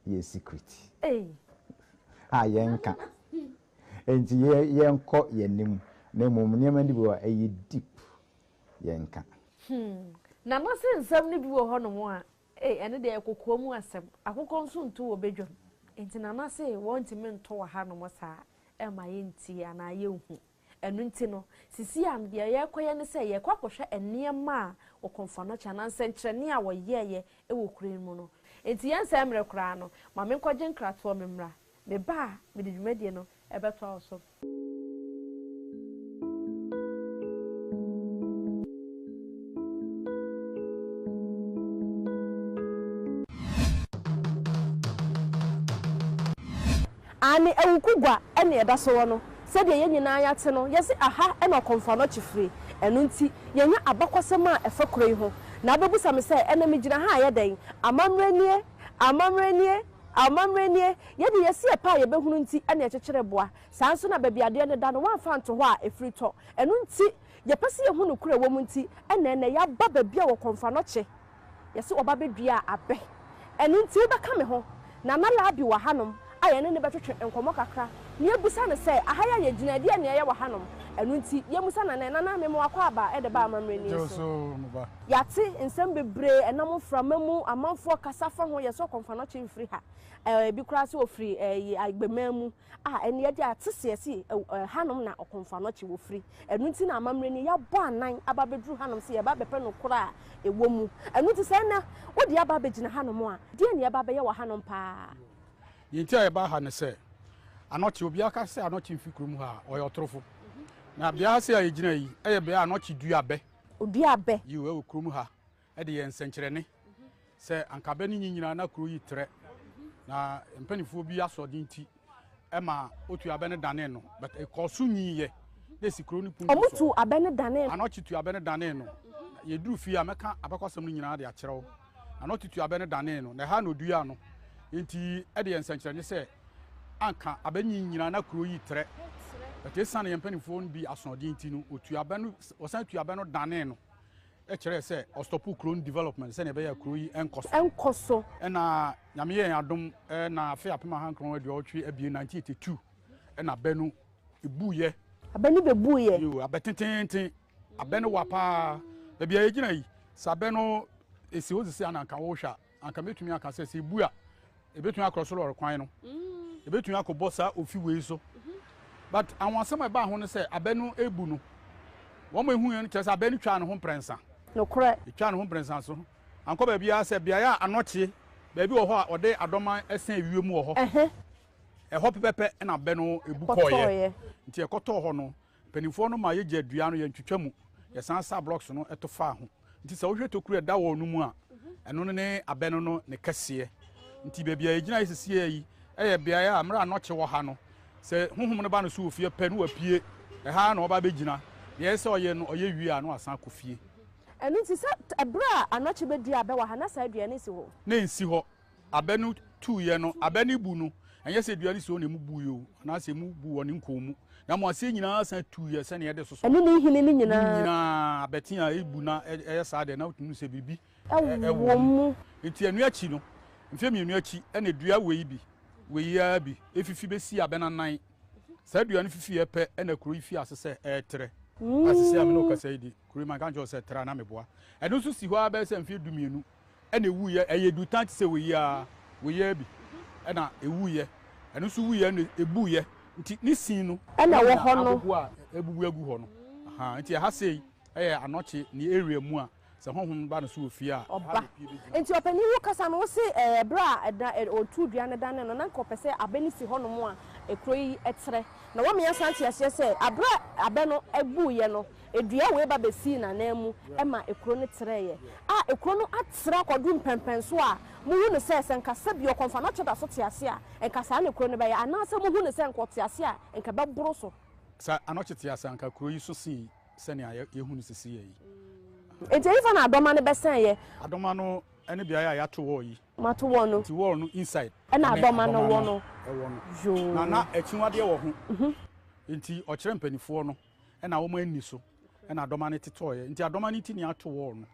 yɛn secret. Ei! A yɛnka. Enti yɛ yɛnkɔ yɛn anim. Na mmom nneɛma no bi wɔ hɔ a ɛyɛ deep. Yɛnka. Hmm. Nana se nsɛm no bi wɔ hɔnom a, ei, ɛno deɛ ɛyɛ kokoa mu asɛm. Akokɔ nso nto wɔ badwam. Enti Nana se wɔntumi nto wɔ hanom saa ɛmma yɛntie anaa yɛnhu. Ɛno nti no, sisi a deɛ yɛrekɔyɛ ne sɛ yɛrekɔ akɔhwɛ nneɛma a wɔkɔmfoanɔkye anaa nsɛnkyerɛnne a wɔyɛeɛ wɔ kuro yi mu no. Enti yɛnsɛe mmerɛ koraa no, ma menkɔgye nkratoɔ memmra. Meba a, mede dwumadie no bɛtoa wo so. Aane, Awuku gua ne ɛda so wɔ no. Sɛdeɛ yɛn nyinaa yɛate no, yɛse aha na Ɔkɔmfo Anɔkye firi. Ɛno nti, yɛanya abakɔsɛm a ɛfa kuro yi ho. Na wobɛbusa me sɛ, ɛnnɛ megyina ha a ɛyɛ dɛn? Amammerɛ nie! Amammerɛ nie! Amammerɛ nie! Yɛde yɛse yɛpɛ a yɛbɛhunu nti na yɛkyekyere boa. Saa ara nso na baabi adeɛ no da no, woamfa anto hɔ a, ɛfiri tɔ. Ɛno nti, yɛpɛ sɛ yɛhu nokorɛ a ɛwɔ mu nti na ɛnnɛ yɛaba baabi a Ɔkɔmfo Anɔkye Yɛse wɔba bɛduaa abɛ. Ɛno nti wobɛka me ho. Nana Labi wɔ hanom a yɛne no bɛtwetwe nkɔmmɔ kakra na yɛabisa no sɛ, aha yi a yɛgyina yi, ɛdeɛn na ɛyɛ wɔ hanom? Ɛno nti, yɛmmisa Nana, Nana, mema w'akwaaba de ba amammerɛ ni so. Yɛate nsɛm bebree ɛnam mframa mu, amanfoɔ kasa fa ho, yɛsɛ ɔkɔmfanɔkye mfiri ha, ebi koraa sɛ ɔfiri ɛyi Agbeman mu, a ɛne yɛde ate sɛ yɛse hanom na ɔkɔmfanɔkye wɔfiri. Ɛno nti na amammerɛ ni yɛabɔ anan aba abɛduru hanom sɛ yɛba abɛpɛ nokorɛ a ɛwɔ mu. Ɛno nti sɛ ɛnnɛ wode aba abɛgyina hanom a, deɛn na yɛba abɛyɛ wɔ hanom paa? Deɛ nti a yɛbaa ha ne sɛ, Anɔkye, obiara ka sɛ Anɔkye mfi kurom ha a, ɔyɛ ɔtorofo. Na bea ha sei a yɛgyina yi yɛ bea a Anɔkye dua abɛ. Ɔdua abɛ? Yiw, ɛwɔ kurom ha de yɛ nsɛnkyerɛnne sɛ anka abɛ no nyi nyinaa na kuro yi trɛ. Na mpanimfoɔ bi asoɔden nti ɛma otu abɛ no danee no, but ɛkɔɔ so nyiiɛ na esi kuro no puntu so. Wɔtu abɛ no danee no? Anɔkye tu abɛ no danee no. Yɛduru fie a, mɛka abakɔsɛm no nyinaa de akyerɛ wo. Anɔkye tu abɛ no danee no, na ɛha na oduaa no. Enti ɛde yɛ nsɛnkyerɛnne sɛ anka abɛ nyi nyinaa na kuro yi trɛ. But esiane yɛn mpanimfoɔ no bi asoɔden nti no, otu abɛ no, wɔsan tu abɛ no danee no. Kyerɛɛ sɛ ɔstɔpo kuro no development sɛnea ɛbɛyɛ a kuro yi nkɔ so. Nkɔ so. Ɛna Nyame yɛɛ yɛn adom na afe 1982, 1982, ɛna abɛ no buiɛ. Abɛ no bɛbuiɛ. Yoo, abɛ tenteenten. Abɛ no wa paa. Baabi a yɛgyina yi, sɛ abɛ no ɛsi hɔ sisi a na anka wohwɛ a, anka mɛtumi aka sɛ sɛ ebu a, ebetumi akɔ so lɔre kwan no. Ebetumi akɔbɔ saa ofi wei so. But anwonsɛm a ɛbaa ho ne sɛ abɛ no ebu no, wɔn a ehu yɛn no kyerɛ sɛ abɛ no twaa ne ho mprɛnsa. Nokorɛ. Etwaa ne ho mprɛnsa so. Ankɔ baabiara sɛ beaeɛ a anɔkye, baabi wɔ hɔ a wɔde adɔman sɛn wiem wɔ hɔ. Ɛhɔ pɛpɛpɛ na abɛ no ebu kɔeɛ. Nti ɛkɔtɔɔ hɔ no, Mpanimfoɔ no ma yɛgya dua no, yɛntwitwa mu, yɛsan sa blocks no to faa ho. Nti sɛ wohwɛ tokuro a ɛda wɔ no mu a, ɛno no ne abɛ no no ne kɛseɛ. Nti baabi a yɛgyina yi sisiɛ yi yɛ beaeɛ a mmerɛ a nɔkye wɔ ha no, sɛ honhom no ba no so wɔ fie pɛ na wapue, ɛha ara na ɔba bɛgyina. Deɛ ɛsɛ sɛ ɔyɛ no ɔyɛ wie a na wasan akɔ fie. Ɛno nti sɛ ɛberɛ a anɔkye bɛdua abɛ wɔ ha na saa dua no nsi hɔ? Na ɛnsi hɔ. Abɛ no tuiɛ no, abɛ no bu no, ɛnyɛ sɛ dua no si hɔ na emu buiɛ o, anaasɛ emu bu wɔ ne nkɔn mu, na mmom aseɛ nyinaa san tuiɛ sɛdeɛ ɛde sosɔ. Ɛne ne nhini no nyinaa. Ne nyinaa, abɛte a ebu na ɛyɛ saa deɛ, na wotumi hu sɛ biribi wɔ mu. Nti ɛno akyi no, mfeɛ mmienu akyi, ɛna dua wei bi, wei ara bi, efifi bɛsii abɛ no anan. Saa dua no fifiiɛ pɛ, ɛna kuro yi fii ase sɛ ɛretrɛ. A seesei a me ne wo kasa yi de, kuro yi manka ankyerɛ wo sɛ ɛtrɛ a na meboa. Ɛno nso si hɔ ara bɛyɛ sɛ mfeɛ dumienu. Ɛna ɛwuiɛ, ɛyɛ dutan te sɛ wei ara, wei ara bi, ɛna ɛwuiɛ, ɛno nso wuiɛ ɛna ɛbuiɛ, nti ne sin no ɛna ɛwɔ hɔ no, abubu a ɛbubu agu hɔ no, ahaa, nti ɛha sei ɛyɛ anɔkye ne area mu a sɛ honhom ba no so wɔ fie a, ɛha ɔba. na ɛpue bɛgyina. Nti ɔpanin wo kasa no wo se ɛɛ berɛ a ɛda ɔtuu dua no dane no na nka ɔpɛ sɛ abɛ no si hɔ nom a ekuro yi trɛ, na wama yɛasan ate aseɛ sɛ aberɛ a abɛ no buiɛ no Dua wei ba bɛsii n'ananmu ma ekuro no trɛeɛ, a ekuro no atrɛ akɔduru mpɛnpɛnsoɔ a mohu no sɛ, sɛ nka sɛbi ɔkɔmfanɔkye da so te ase a, nka saa na ekuro no bɛyɛ, anaasɛ mohu no sɛ nka ɔte ase a, nka ɛbɛboro so. Sɛ anɔkye te ase a, nka kuro yi so sen sɛnea yɛhu no seesei yi. Enti ɛhefa na adɔma no bɛsɛneeɛ? Adɔma no ne beaeɛ a yɛato wall yi. Moato wall no. Nti wall no inside. Ɛna adɔma no wɔ no. Ɛwɔ no. Yoo. Na na akyiwadeɛ wɔ ho. Nti ɔkyerɛ mpanimfoɔ no. Ɛna wɔn anni so, ɛna adɔma no tetɔeɛ. Nti adɔma no nti na yɛato wɔɔ no.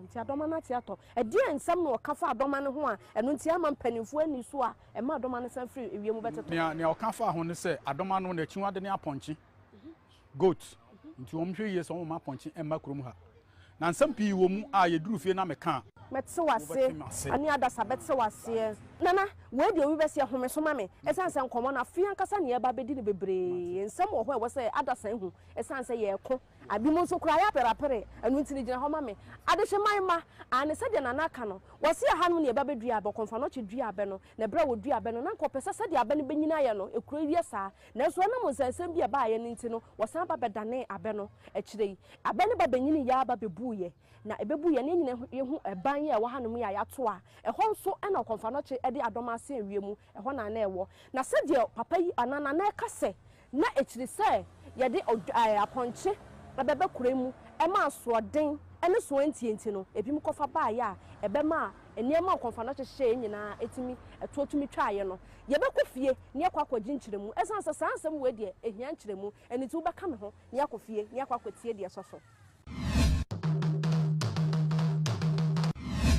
Nti adɔma no ate atɔ. Ɛdeɛn nsɛm na ɔka faa adɔma no ho a ɛno nti ama mpanimfoɔ anni so a ɛma adɔma no san firi ewiem bɛtetɔ? Nea nea ɔka faa ho ne sɛ adɔma no n'akyiwade ne apɔnkye, goat, nti wɔnhwɛ yie sɛ wɔmma apɔnkye mma kurom ha. Na nsɛm pii wɔ mu a yɛduru fie na meka a. Mɛte wo ase, Ane Adasa bɛte wo aseɛ. Nana, wei deɛ obi bɛseɛ home so ma me, ɛsiane sɛ nkɔmmɔ no afei ankasa na yɛreba abɛdi no bebree, nsɛm wɔ hɔ a ɛwɔ sɛ Adasa hu, ɛsiane sɛ yɛreko, binom nso koraa yɛaperapere, ɛno nti no gyina hɔ ma me. Adehyeman mma, aane sɛdeɛ Nana aka no, wɔse ɛhanom na yɛba bɛdua abɛ, Ɔkɔmfoanɔkye dua abɛ no, na ɛberɛ a wɔdua abɛ no, na anka ɔpɛ sɛ sɛdeɛ abɛ no bɛnyini ayɛ no, ekuro yi yɛ saa, nanso ɛnam nsɛnsɛm bi a ɛbaeɛ no nti no, wɔsan ba bɛdanee abɛ no, akyire yi, abɛ no ba bɛnyiniiɛ ara ba bɛbuiɛ. Na ɛbɛbu yɛn ani nyina yɛhu ɛban yi a ɛwɔ hanom yi a yɛato a, ɛhɔ nso na ɔkɔmfanɔkye de adɔm ase awie mu, ɛhɔ na na ɛwɔ. Na sɛdeɛ papa yi anaa Nana ɛka sɛ, na ɛkyiri sɛ yɛde apɔnkye bɛba kuro yi mu ma asoɔden ne soantie nti no, ebinom kɔfa baeɛ a ɛbɛma nneɛma a ɔkɔmfanɔkye hyehyɛeɛ nyinaa tumi ɛtoɔ tumi twaeɛ no. Yɛbɛkɔ fie na yɛakɔ akɔgye nkyerɛmu, ɛsiane sɛ saa nsɛm wei deɛ ɛhia nkyerɛmu, ɛno nti wobɛka me ho na yɛakɔ fie na yɛakɔ akɔtie deɛ ɛsɔ so.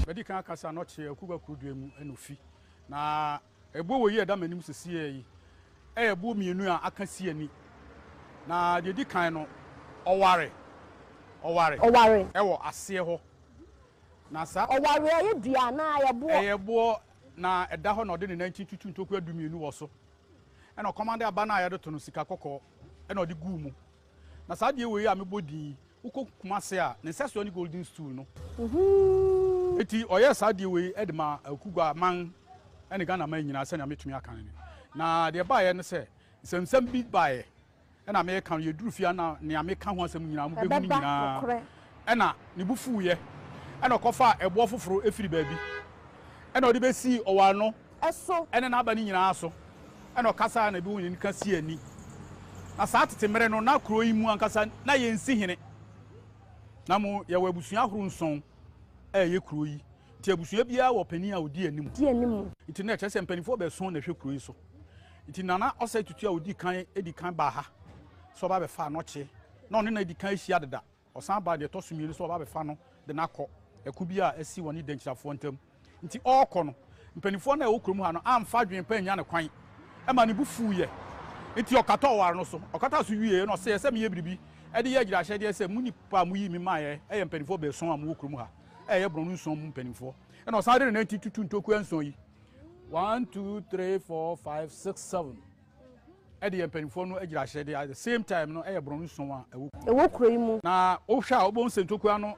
Madi kan aka sɛ anɔkye Akuba Kurudua mu na ofi. Na ɛboɔ wɔ yi a ɛda m'anim seseiɛ yi yɛ ɛboɔ mmienu a aka si ani. Na deɛ ɛdi kan no, ɔware, ɔware. Ɔware. Ɛwɔ aseɛ hɔ. Na saa. Ɔware ɛyɛ dua anaa ɛyɛ boɔ? Ɛyɛ boɔ, na ɛda hɔ na ɔde ne nantin tutu ntokua dumienu wɔ so. Ɛna ɔkɔmande aba no a yɛde to no sika kɔkɔɔ ɛna ɔde guu mu. Na saa adeɛ wei a mebɔ din yi, wokɔ Kumase a, ne nsɛsoɔ ne golden stool no. Enti ɔyɛɛ saa adeɛ wei de maa Akugua man ne Ghana man nyinaa sɛnea mɛtumi aka no ni. Na deɛ ɛbaeɛ ne sɛ, nsɛmnsɛm bi baeɛ ɛna meka no, yɛduru fie a na nea meka ho asɛm nyinaa mobɛhu no Ɛbɛba, nyinaa. nokorɛ. Ɛna ne bo fuiɛ, ɛna ɔkɔfaa ɛboɔ foforɔ firii baabi, ɛna ɔde bɛsii ɔware no So. ne n'aba no nyinaa so, ɛna ɔkasaeɛ na ebi wɔn anika sii ani. Na saa tete mmerɛ no, na kuro yi mu ankasa na yɛnsi hene. Na mo yɛwɔ abusua ahorow nson a ɛyɛ kuro yi. Nti abusua biara wɔ panin a ɔdi anim. Di anim. Nti na ɛkyerɛ sɛ mpanimfoɔ bɛson na ɛhwɛ kuro yi so. Nti Nana Osei Tutu a ɔdi kan di kan baa ha sɛ ɔba abɛfa Anɔkye, na ɔne no adi kan ahyia deda. Ɔsan baa deɛ ɛtɔ so mmienu sɛ ɔba abɛfa no de no akɔ ɛko bi a asi wɔne Dankyirafoɔ ntam. Nti ɔrekɔ no, mpanimfoɔ no a ɛwɔ kurom ha no amfa adwene pa annya no kwan ma ne bo fuiɛ. Nti ɔkataa ɔware no so. Ɔkataa so wieeɛ no, ɔse, Ɛsɛ sɛ meyɛ biribi de yɛ agyirahyɛdeɛ sɛ mo nnipa a moyii me maeɛ yɛ mpanimfoɔ baason a mowɔ kurom ha, ɛyɛ borɔno nson mu mpanimfoɔ. Ɛna ɔsan de ne nantin tutu ntokua nson yi, one, two, three, four, five, six, seven, ɛde yɛ mpanimfoɔ no agyirahyɛdeɛ. At the same time no, ɛyɛ borɔno nson a ɛwɔ. Ɛwɔ kuro yi mu. Na wohwɛ a, wobɛhu sɛ ntokua no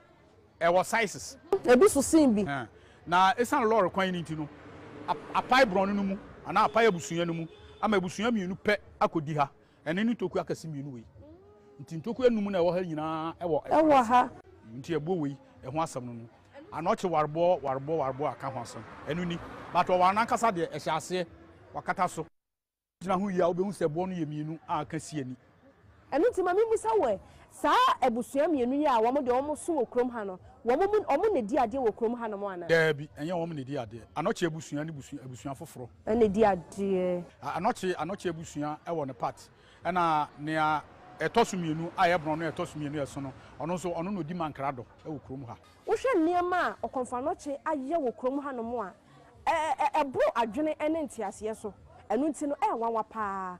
ɛwɔ sizes. Ebi so sen bi. Na esiane lɔre kwan no nti no, apae borɔno no mu anaa apae abusua no mu ama abusua mmienu pɛ akɔdi ha. Ɛno ne ntokua akɛse mmienu wei. Nti ntokua nnum na ɛwɔ ha nyinaa ɛwɔ Ɛwɔ ha. Nti ɛboɔ wei ɛho asɛm no no. Anɔkye wareboɔ wareboɔ wareboɔ aka ho asɛm. Ɛno ni. But ɔware no ankasa deɛ ɛhyɛ aseɛ wakata so. Gyina ho yie a, wobɛhu sɛ boɔ no yɛ mmienu a aka si ani. Ɛno nti ma memmisa wo ɛ, saa abusua mmienu yi a wɔn deɛ wɔn so wɔ kurom ha no, wɔn mu, wɔn na ɛdi adeɛ wɔ kurom hanom anaa? Daabi, ɛnyɛ wɔn na ɛdi adeɛ. Anɔkye abusua ne busua, abusua foforɔ. Na ɛdi adeɛ. Anɔkye, Anɔkye abusua wɔ ne part, ɛna nea ɛtɔ so mmienu a ɛyɛ borɔno a ɛtɔ so mmienu a ɛso no, ɔno nso, ɔno na ɔdi mankrado wɔ kurom ha. Wohwɛ nneɛma a Ɔkɔmfo Anɔkye ayɛ wɔ kurom hanom a, Ɛboro adwene ne nteaseɛ so, ɛno nti no ɛyɛ nwanwa pa ara.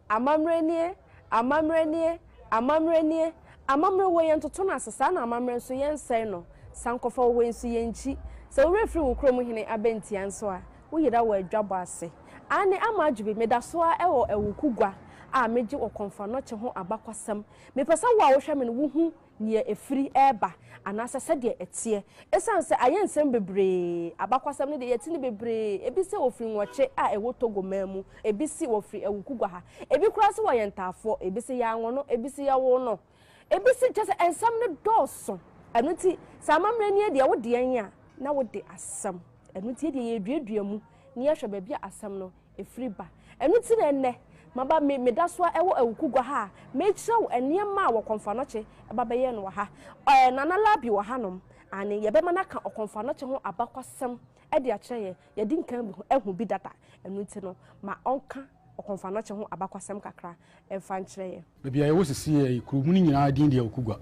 Amammerɛ nie, amammerɛ nie, amammerɛ nie, amammerɛ wɔ yɛn toto no ase, saa na amammerɛ nso yɛnsɛe no, sankɔfa wɔ hɔ nso yɛnkyi. Sɛ wo werɛ firi wo kurom hene abɛntia nso a, wo yera wɔ adwabɔ ase. Aane, ama adwo bi, meda so ara wɔ Awuku gua a megye Ɔkɔmfoanɔkye ho abakwasɛm. Mepɛ sɛ wo a wohwɛ me no wohu nea ɛfiri reba anaasɛ sɛdeɛ ɛteɛ. Ɛsiane sɛ ayɛ nsɛm bebree, abakwasɛm no deɛ yɛte no bebree, ebi sɛ wɔfiri Nwɔkye a ɛwɔ Togo man mu, ebi se wɔfiri Awukugua ha, ebi koraa se wɔyɛ Ntaafoɔ, ebi se yɛanwo no, ebi se yɛwoo no, ebi se, kyerɛ sɛ nsɛm no dɔɔso. Ɛno nti sɛ amammerɛ nie deɛ wo deɛn a na wode asɛm. Ɛno nti yɛdeɛ yɛreduadua mu na yɛahwɛ baabi a asɛm no ɛfiri ba. Ɛno nti na ɛnnɛ, maba, me, meda so ara wɔ Awukugua ha a, merekyerɛ wo nneɛma a Ɔkɔmfo Anɔkye ba bɛyɛɛ no wɔ ha. Ɛɛ, Nana Labi wɔ hanom. Aane, yɛbɛma no aka Ɔkɔmfo Anɔkye ho abakwasɛm de akyerɛ yɛn. Yɛadi nkan ahu, ahu bi dada. Ɛno nti no, ma ɔnka Ɔkɔmfo Anɔkye ho abakwasɛm kakra mfa nkyerɛ yɛn. Baabi a yɛwɔ seesei yi, kuro mu no nyinaa din de Awukugua.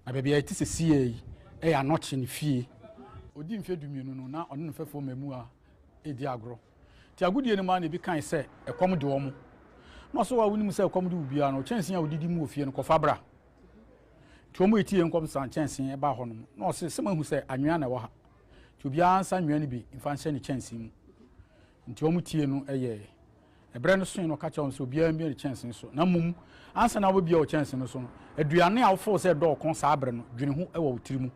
Na baabi a yɛte seesei yi yɛ Anɔkye ne fie. Ɔdii mfeɛ dumienu no, na ɔne ne mfɛfoɔ mmaamua redi agorɔ. Nti agodie no mu ara na ebi kae sɛ ɛkɔm de wɔn. Na ɔsɛ wo a wonim sɛ ɛkɔm de wo biara no, kyɛnsee a wodidi mu wɔ fie no, kɔfa bra. Nti wɔn a etie nkɔm san kyɛnsee baa hɔnom. Na ɔse, sɛ moahu sɛ anwea na ɛwɔ ha. Nti obiara nsa anwea no bi mfa nhyɛ ne kyɛnsee mu. Nti wɔn tie no yɛe. Ɛberɛ no soe no, ɔka kyerɛɛ wɔn sɛ obiara mmue ne kyɛnsee so. Na mmom, ansa na wobɛbue wo kyɛnsee no so no, aduane a wofoo sɛ ɛdɔɔko saa berɛ no, dwene ho wɔ wo tiri mu.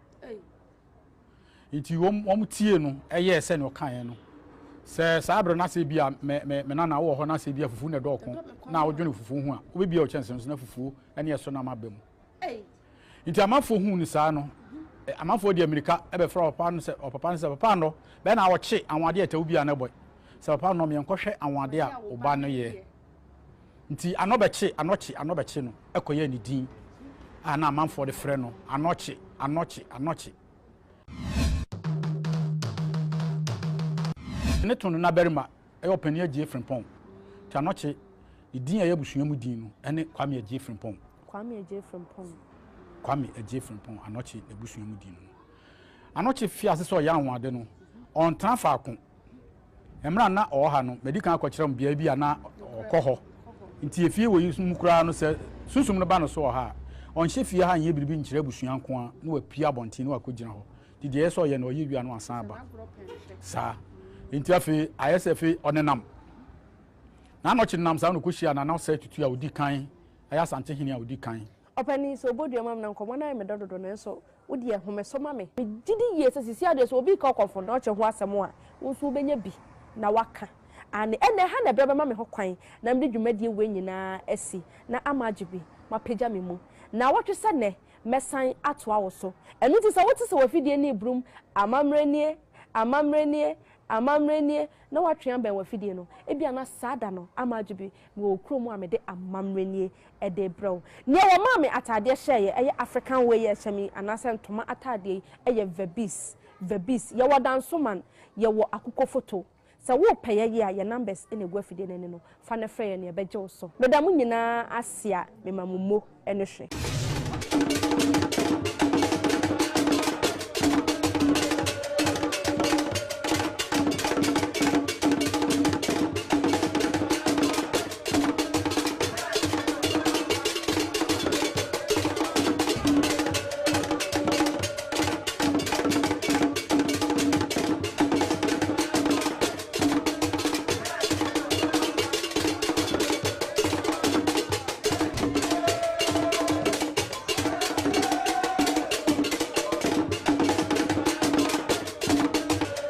Nti wɔn wɔn tie no yɛɛ sɛnea ɔkaeɛ no. Sɛ saa berɛ no asɛ bi a me me me nana wowɔ hɔ na asɛ bi a fufuo na ɛdɔɔko na wodwene fufuo ho a, wobɛbia wo kyɛnsee no so na fufuo ne ɛso nam aba mu. Nti amanfoɔ huu no saa no, amanfoɔ de amirika bɛfrɛ ɔpapa no sɛ ɔpapa no sɛ papa no bɛn na ɔkye anwadeɛ ɛtɛ wo bi a na ɛbɔe sɛ papa no yɛnkɔhwɛ anwadeɛ a ɔba no yɛ. Nti anɔbɛkye anɔkye anɔbɛkye no kɔyɛɛ ne din a na amanfoɔ de frɛ no anɔkye anɔkye anɔkye. Ne to no nabarima yɛ Ɔpanin Agyei Frimpong. Nti anɔkye ne din a ɛyɛ abusua mu din no ne Kwame Agyei Frimpong. Kwame Agyei Frimpong. Kwame Agyei Frimpong, anɔkye n'abusua mu din no no. Anɔkye fii ase sɛ ɔyɛ anwonwade no, ɔntena faako. Mmerɛ a na ɔwɔ ha no, madi kan akɔkyerɛ mo beaeɛ bi a na ɔkɔ hɔ. Nti efie wɔ yi mu koraa no, sɛ sunsum no ba no so wɔ ha a, ɔnhyɛ fie ha nyɛ biribi nkyerɛ abusua nko ara, na wapue abɔnten na wakɔgyina hɔ. Nti deɛ ɛyɛ sɛ ɔyɛ no, ɔyɛ wie a na wasan aba. Saa. Nti afei, ayɛ sɛ afei ɔnenam. N'anɔkye nenam saa na ɔkɔhyiaa Nana Osei Tutu a ɔdi kan, ɛyɛ Asantehene a ɔdi kan. Ɔpanin, sɛ wobɔ dua ma me na nkɔmmɔ no ayɛ me dɔ dodo nanso wo deɛ home so ma me. Megye di yie sɛ seesei ara deɛ sɛ obi reka ɔkɔmfo nnɔɔkye ho asɛm a, wo nso wobɛnya bi na woaka. Aane, ɛnnɛ ɛha na ɛberɛ bɛma me ho kwan na mede dwumadie wei nyinaa asi na ama agye bi, mapagya me mu. Naawɔtwe sɛ nnɛ, mɛsan atoa wo so. Ɛno nti sɛ wote sɛ w'afidie no reburum, amammerɛ nie, amammerɛ nie, amammerɛ nie, na woatwe abɛn w'afidie no, ebia na saa da no ama agye bi, mewɔ wo kurom a mede amammerɛ nie de rebrɛ wo. Nea wɔmaa me ataadeɛ hyɛeɛ, ɛyɛ African wear yi a ɛhyɛ me yi, anaasɛ ntoma ataadeɛ yi, ɛyɛ Vebis, Vebis. Yɛwɔ Dansoman, yɛwɔ Akukofoto. Sɛ worepɛ yɛn yie a, yɛn numbers na ɛgu afidie no ani no, fa na frɛ yɛn na yɛbɛgye wo so. Meda mo nyinaa ase a mema mo mo ne hwɛ.